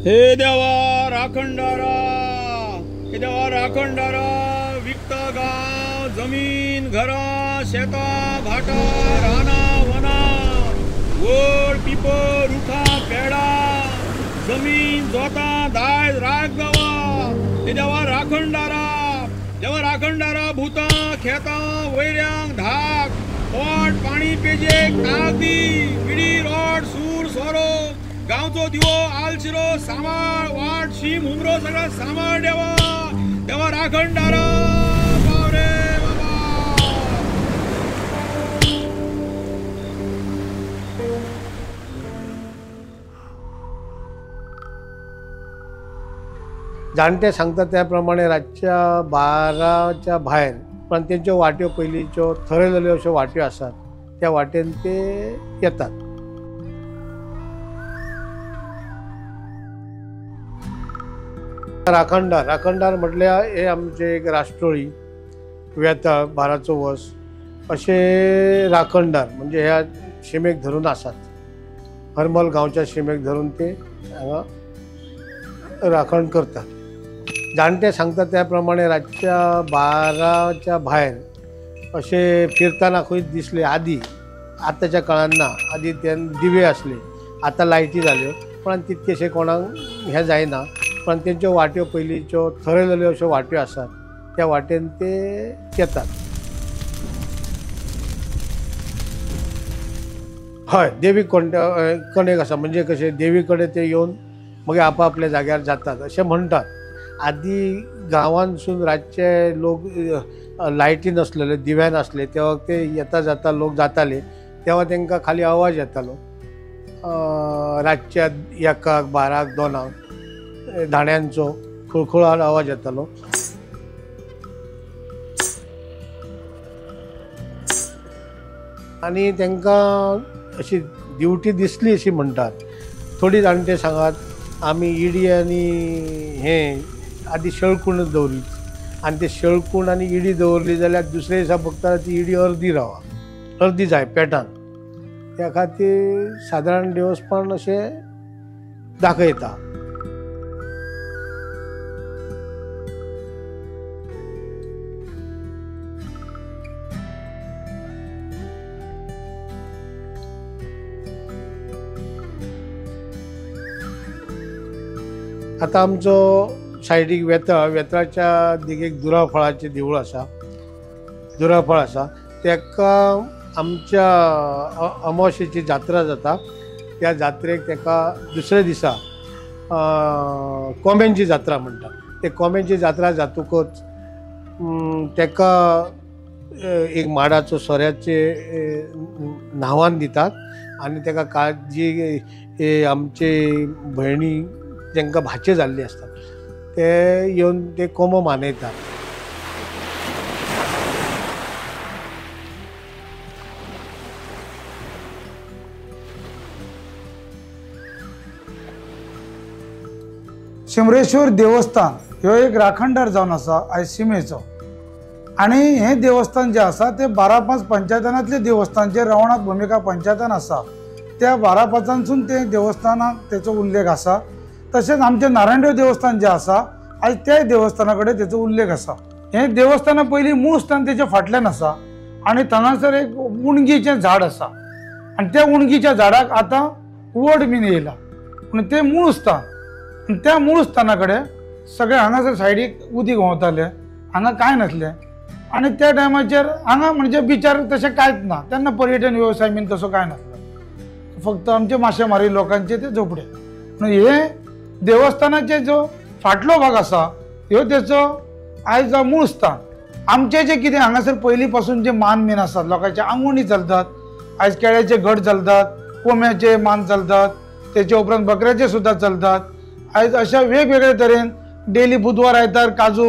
हे देवा राखणदारा, हे देवा राखणदारा, विकता गांव जमीन घरां शेतां भाटां रानां वनां वड पिपर रुखां पेडां जमीन जोतां दायज राख गांवा। हे देवा राखणदारा, देवा राखणदारा, भुतां खेतां वैऱ्यांक धाक पोट पाणी पेजेक ताक दी, विडी रोड सूर सोरो गांवचो दिवो आलशिरो सांबाळ वाट शीम हुमरो सगळा सांबाळ देवा, देवा राखणदारा पाव रे बाबा। जाणटे सांगता त्या प्रमाणे रातच्या 12च्या भायर पण तेंच्यो वाट्यो पयलींच्यो थरयलेल्यो अश्यो वाट्यो आसात त्या वाटेन ते येतात। राखणदार, राखणदार म्हटल्यार हे आमचे एक राष्ट्रोळी वेताळ बाराचो वस अशे राखणदार म्हणजे ह्या शिमेक धरून आसात। हरमल गांवच्या शिमेक धरून ते हांगा राखण करतात। जाणटे सांगता त्या प्रमाणे रातच्या 12च्या भायर अशे फिरताना खंय दिसले आदी आतांच्या काळान ना, आदी ते दिवे आसले, आतां लायटी जाल्यो पण तितकेशे कोणाक हें जायना, पण तेंच्यो वाट्यो पयलींच्यो थरयलेल्यो अश्यो वाट्यो आसात त्या वाटेन ते येतात। हय, देवी कणेक आसा म्हणजे कशें देवी कडेन ते येवन मागीर आपापल्या जाग्यार जातात अशें म्हणटात। आदी गांवांतसून रातचे लोक लायटी नासलेले दिवे नासले तेव्हा ते येता जाता लोक जाताले तेव्हा तांकां खाली आवाज येतालो रातच्या 1, 12, 2 धाण्यांचो खुळखुळाट आवाज येतालो। आनी तांकां अशी दिवटी दिसली अशी म्हणटात। थोडी जाणटे सांगात आमी इडी आनी हें आदी शेळकूण दवरी आनी ते शेळकूण आनी इडी दवरली जाल्यार दुसरे दिसा बघता ती इडी अर्दी रावा, अर्दी जाय पेटान, त्या खातीर सादारण देवस्पण अशें दाखयता। आतां आमचो सायडीक वेतळ, वेतळाच्या देगेक दुराफळाचें देवूळ आसा, दुराफळ आसा तेका आमच्या अमावशेची जात्रा जाता। त्या जात्रेक तेका दुसऱ्या दिसा कोंब्यांची जात्रा म्हणटा। ते कोंब्यांची जात्रा जातकच तेका एक माडाचो सोऱ्याचे न्हावान दितात आनी तेका काळजी आमचे भयणी तांकां भाचे जाल्ली आसतात ते येवन ते कोंबो मानयतात। शिमरेश्वर देवस्थान ह्यो एक राखणदार जावन आसा आयज शिमेचो, आनी हें देवस्थान जें आसा तें 12-5 पंचायतांतलें देवस्थान जें रवणात भुमिका पंचायतान आसा त्या 12-5 तें देवस्थानाक तेचो उल्लेख आसा। तशेंच आमचें नारायणदेव देवस्थान जें आसा आयज त्याय देवस्थाना कडेन तेचो उल्लेख आसा। हें देवस्थाना पयलीं मूळ स्थान तेच्या फाटल्यान आसा आनी थंगासर एक उणगीचें झाड आसा आनी त्या उणगीच्या झाडाक आतां वड बीन येयला, पूण तें मूळ स्थान आनी त्या मूळ स्थाना कडेन सगळें हांगासर सायडीक उदीक व्हांवतालें, हांगा कांय नासलें आनी त्या टायमाचेर हांगा म्हणजे बिचार तशें कांयच ना, तेन्ना पर्यटन वेवसाय बीन तसो कांय नासलो, फक्त आमचे माशेमारी लोकांचे ते झोपडे। पूण हे देवस्थानाचे जो फाटलो भाग आसा ह्यो तेचो आयज मूळ स्थान। आमचे जे कितें हांगासर पयलीं पासून जे मान बीन आसात लोकांचे आंगवणी चलतात, आयज केळ्याचे घट चलतात, कोंब्याचे मान चलतात, तेचे उपरांत बकऱ्याचे सुद्दां चलतात। आयज अशा वेगवेगळे तरेन डेली बुधवार आयतार काजू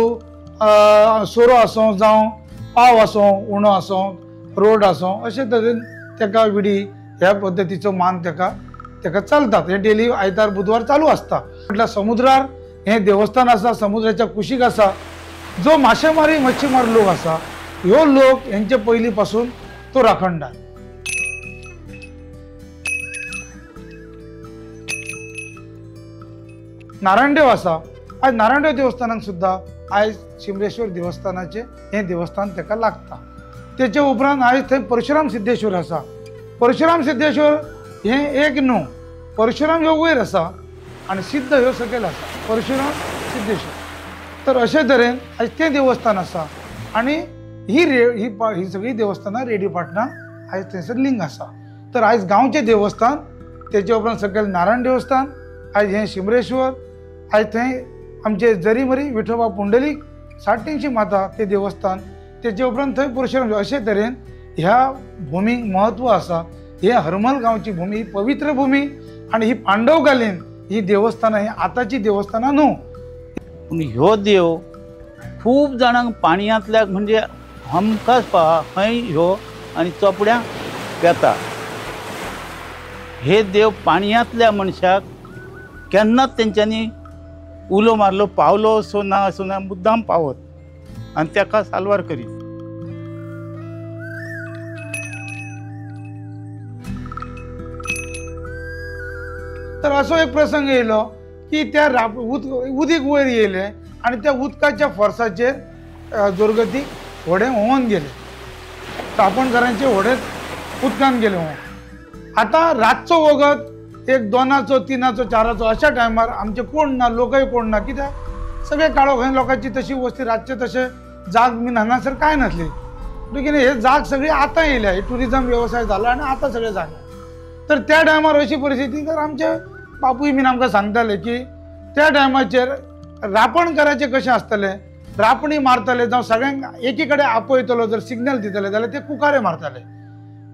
सोरो आसूं जावं पाव आसूं उणो आसूं रोड आसूं अशे तरेन तेका विडी ह्या पद्दतीचो मान तेका तेका चलतात। हे डेली आयतार बुधवार चालू आसता। म्हटल्यार समुद्रार हें देवस्थान आसा, समुद्राच्या कुशीक आसा, जो माशेमारी मच्छीमार लोक आसा ह्यो लोक हेंचे पयलीं पासून तो राखणदार। नारायणदेव आसा, आयज नारायणदेव देवस्थानाक सुद्दां आयज शिमरेश्वर देवस्थानाचें हें देवस्थान ताका लागता. तेचे उपरांत आयज थंय परशुराम सिद्धेश्वर आसा. परशुराम सिद्धेश्वर हें एक न्हू, परशुराम ह्यो वयर आसा आनी सिद्ध ह्यो सकयल आसा, परशुराम सिद्धेश्वर. तर अशे तरेन आयज तें देवस्थान आसा आनी ही ही सगळीं देवस्थानां रेडी पाटणा आयज थंयसर लिंग आसा. तर आयज गांवचें देवस्थान, तेचे उपरांत सकयल नारायण देवस्थान, आयज हें शिमरेश्वर, आयज थंय आमचे जरीमरी विठोबा पुंडलीक 350 माता तें देवस्थान, तेचे उपरांत थंय परशुराम. अशे तरेन ह्या भुमीक म्हत्व आसा. हे हरमल गांवची भूमी ही पवित्र भूमी आनी ही पांडवकालीन ही देवस्थानां ही आतांची देवस्थानां न्हू. पूण ह्यो देव खूब जाणांक पाणयांतल्याक म्हणजे हमखास पहा हय ह्यो आनी चोपड्यां येता. हे देव पाणयांतल्या मनशाक केन्नाच तेंच्यांनी उलो मारलो पावलो असो ना असो ना, मुद्दाम पावत आनी ताका साल्वार करीत. तर असो एक प्रसंग येयलो की त्या उदीक वयर येयलें आनी त्या उदकाच्या फोर्साचेर जोरगतीक व्हडें व्होंवन गेलें, तापणकारांचें व्हडें उदकान गेलें व्होंवन. आतां रातचो वगत एक 2, 3, 4 अशा टायमार आमचे कोण ना, लोकय कोण ना, कित्याक सगळे काळोख खंय लोकांची तशी वस्ती रातचे तशे जाग बीन हांगासर कांय नासली. कितें हे जाग सगळी आतां येयल्या, हे ट्युरिजम वेवसाय जाला आनी आतां सगळे जाग. तर त्या टायमार अशी परिस्थिती, तर आमचे बापूय बीन आमकां सांगताले की त्या टायमाचेर रापणकाराचें कशें आसतलें, रापणी मारताले जावं सगळ्यांक एकी कडेन आपयतलो जर सिग्नल दितले जाल्यार ते कुकारे मारताले.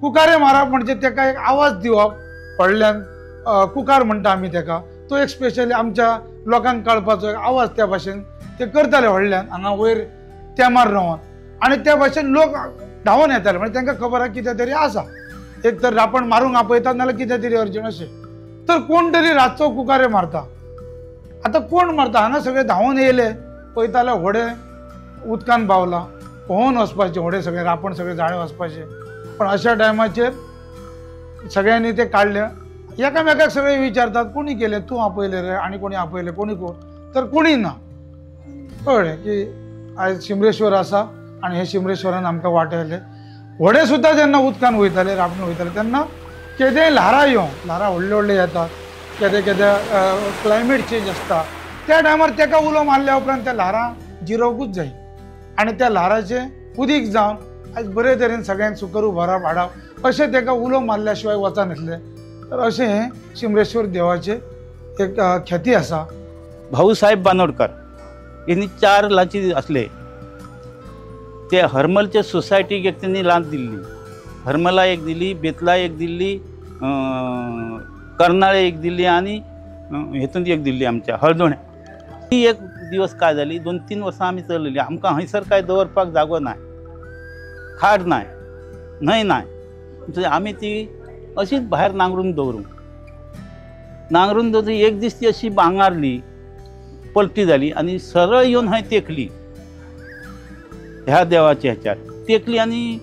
कुकारे मारप म्हणजे ताका एक आवाज दिवप व्हडल्यान, कुकार म्हणटा आमी ताका, तो एक स्पेशली आमच्या लोकांक कळपाचो एक आवाज त्या भाशेन ते करताले व्हडल्यान हांगा वयर तेमार रावन, आनी त्या भाशेन लोक धांवून येताले. म्हणजे तांकां खबर आसा कितें तरी आसा, एक तर रापण मारूंक आपयतात नाल्यार कितें तरी अर्जंट अशें. तर कोण तरी रातचो कुकारे मारता. आतां कोण मारता, हांगा सगळे धांवून येयले पळयताले व्हडें उदकान पावलां, पोंवून वचपाचें व्हडें सगळें रापण सगळें जाळें वचपाचें. पण अशा टायमाचेर सगळ्यांनी ते काडले, एकामेकाक सगळे विचारतात कोणी केलें, तूं आपयलें रे आनी कोणी आपयलें, कोणी कोण, तर कोणी ना. कळ्ळें की आयज शिमरेश्वर आसा आनी हे शिमरेश्वरान आमकां वाटयलें. व्हडें सुद्दां जेन्ना उदकान वयताले रापण वयताले तेन्ना केदेंय ल्हारां येवं, ल्हारां व्हडले व्हडले येतात, केदे केदे क्लायमेट चेंज आसता, त्या टायमार ताका उलो मारल्या उपरांत त्या ल्हारां जिरोवकूच जाय आनी त्या ल्हाराचें उदीक जावन आयज बरे तरेन सगळ्यांक सुकरू भरप हाडप अशें ताका उलो मारल्या शिवाय वचनासलें. तर अशें हें शिमरेश्वर देवाचें एक ख्याती आसा. भाऊसाहेब बानोडकर यांनी 4 लाची असले ते हरमलचे सोसायटीक एक त्यांनी लांच दिल्ली, हरमला एक दिली, बेतला एक दिल्ली, कर्नाळे एक दिल्ली आनी हेतून एक दिल्ली आमच्या हळदोण्या. ती एक दिवस काय जाली, 2-3 वर्सां आमी चलयली. आमकां हंयसर काय दवरपाक जागो नाय, खाड नाय, न्हंय नाय, आमी ती अशीच भायर नांगरून दवरूं नांगरून दवरून एक दीस ती अशी बांगारली, पलटी जाली आनी सरळ येवन हंय तेकली ह्या देवाच्या ह्याच्यार तेकली आनी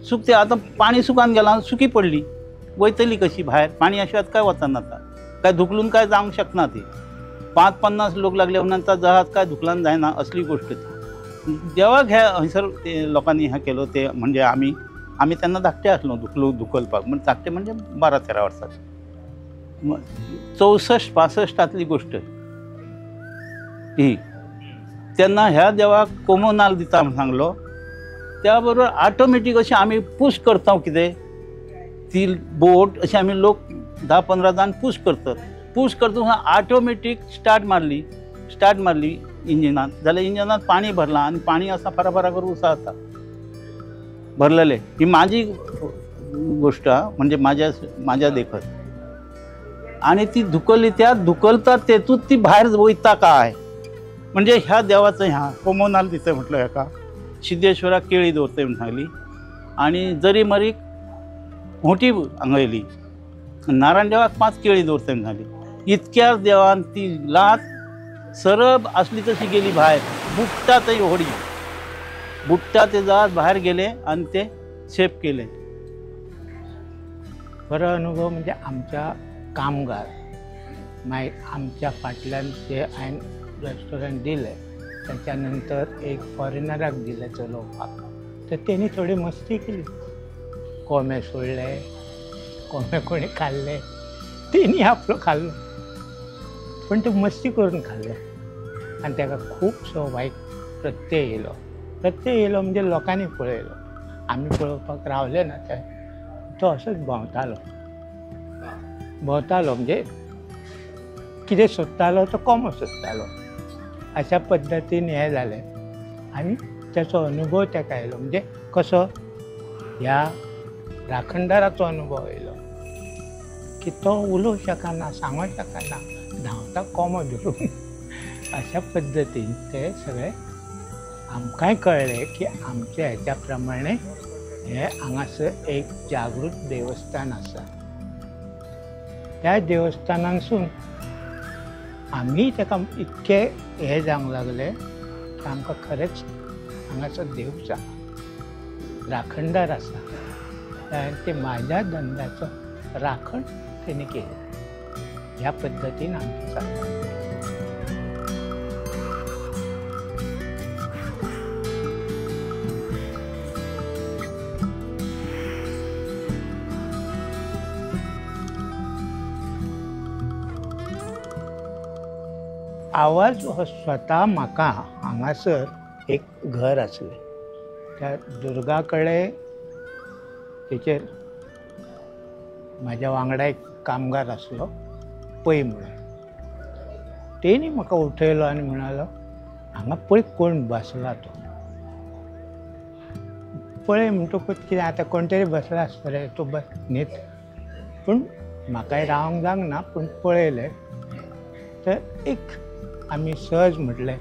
सुकते. आतां पाणी सुकान गेलां, सुकी पडली, वयतली कशी भायर, पाणी अशी काय वचना आतां, काय धुकलून काय जावंक शकना ती. 5-50 लोक लागले म्हणून जहाज काय धुकलान जायना असली गोष्ट ती. देवाक ह्या हंयसर ते लोकांनी हें केलो ते म्हणजे आमी आमी तेन्ना धाकटे आसलो, धुकलो धुकलपाक म्हणजे धाकटे म्हणजे 12-13 वर्सांचे, 64-65तांतली गोष्ट ही. तेन्ना ह्या देवाक कोमो नाल दिता म्हण सांगलो, त्या बरोबर ऑटोमॅटीक अशें आमी पूश करता कितें ती बोट अशें आमी लोक 10-15 जाण पूश करतात, पूश करता ऑटोमॅटीक स्टार्ट मारली, स्टार्ट मारली इंजिनात जाल्यार इंजिनात पाणी भरलां आनी पाणी आसा फारा फारा करून उसळता भरलेले. ही माझी गोष्ट म्हणजे माझ्या माझ्या देखत. आनी ती धुकली, त्या धुकलता तेतूंत ती भायर वयता काय म्हणजे ह्या देवाचं ह्या कोमो नाल दिता म्हटलं हेका, सिद्धेश्वराक केळी दवरतय म्हण सांगली आनी जरी मरीक होटी आंगयली, नारायण देवाक 5 केळी दवरतय म्हण सांगली. इतक्या देवान ती लात सरळ असली तशी गेली भायर, बुडटा थंय होडी बुडटा ते जहाज भायर गेले आनी ते सेफ केले. बरो अनुभव म्हणजे आमच्या कामगार मागीर आमच्या फाटल्यान जे हांवें रेस्टॉरंट दिलें त्याच्या नंतर एक फॉरेनराक दिलें चलोवपाक, तर तेणी थोडी मस्ती केली, कोमे सोडले, कोमे कोणी खाल्ले, तेणी आपलो खाल्लो, पण ते मस्ती करून खाल्ले आनी ताका खुबसो वायट प्रत्यय येयलो. प्रत्यय येयलो म्हणजे लोकांनी पळयलो, आमी पळोवपाक रावले ना ते, तो असोच भोंवतालो भोंवतालो म्हणजे कितें सोदतालो तो कोमो सोदतालो, अशा पद्दतीन हें जालें आनी ताचो अनुभव ताका आयलो. म्हणजे कसो ह्या राखणदाराचो अनुभव आयलो की तो उलोवंक शकना, सांगूंक शकना, धांवता कोमो धरून. अशा पद्दतीन ते सगळे आमकांय कळ्ळें की आमच्या हेच्या प्रमाणे हें हांगासर एक जागृत देवस्थान आसा. त्या देवस्थानांसून आमी ताका इतके हें जावंक लागले की आमकां खरेंच हांगासर देव आसा, राखणदार आसा, आनी ते म्हाज्या धंद्याचो राखण तेणी केलें. ह्या पद्दतीन आमचें चल्लां. आवाज हो स्वता म्हाका हांगासर एक घर आसलें त्या दुर्गा कडेन, तेचेर म्हाज्या वांगडा एक कामगार आसलो पै म्हणून, तेणी म्हाका उठयलो आनी म्हणालो हांगा पळय कोण बसला तो, पळय म्हणटकूच कितें आतां कोण तरी बसला आसतलें, तो बस न्हीद, पूण म्हाकाय रावंक जावंक ना, पूण पळयलें तर एक आमी सहज म्हटलें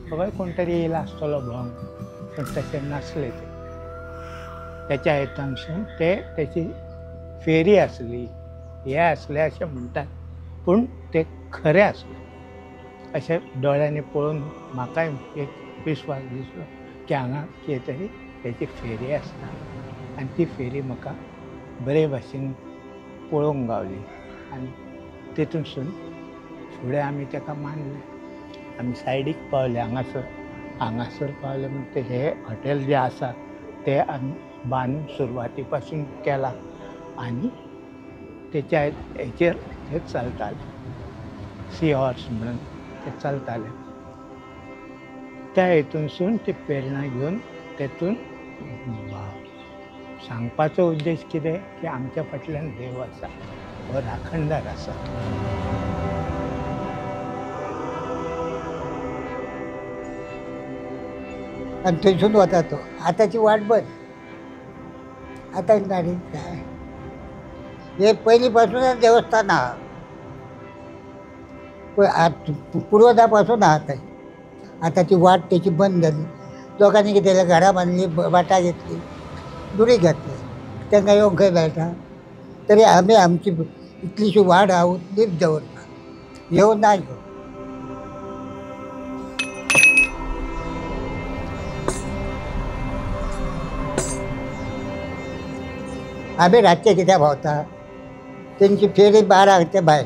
बाबा कोण तरी येयला आसतलो भोंवंक, पूण तशें नासलें तें. तेच्या हेतानसून ते तेची फेरी आसली, हें आसलें अशें म्हणटात, पूण तें खरें आसलें अशें दोळ्यांनी पळोवन म्हाकाय एक विस्वास दिसलो की हांगा कितें तरी तेची फेरी आसता आनी ती फेरी म्हाका बरे भाशेन पळोवंक गावली आनी तेतूनसून फुडें आमी ताका मानलें. आमी सायडीक पावले, हांगासर हांगासर पावले म्हणटा हें हॉटेल जें आसा तें आमी बांदून सुरवाती पासून केलां आनी तेच्या हेचेर हें चलतालें, सी हॉर्स म्हणून तें चलतालें. त्या हेतूनसून ती प्रेरणा घेवन तेतून सांगपाचो उद्देश कितें की आमच्या फाटल्यान देव आसा, हो राखणदार आसा. आनी थंयसून वता तो, आतांची वाट बंद, आतां गाडी काय हे पयलीं पासूनच देवस्थान आहा, पुर्वजा पासून आहा थंय. आतां ती वाट तेची बंद जाली, लोकांनी कितें केलें, घरां बांदली, वाटां घेतली, दुरी घातली, तांकां येवंक खंय मेळटा. तरी आमी आमची इतलीशी वाड आहा उतलीच दवरता, येवं ना येवं. आमी रातचे कित्याक भोंवता, तेंची फेरी 12 ते भायर,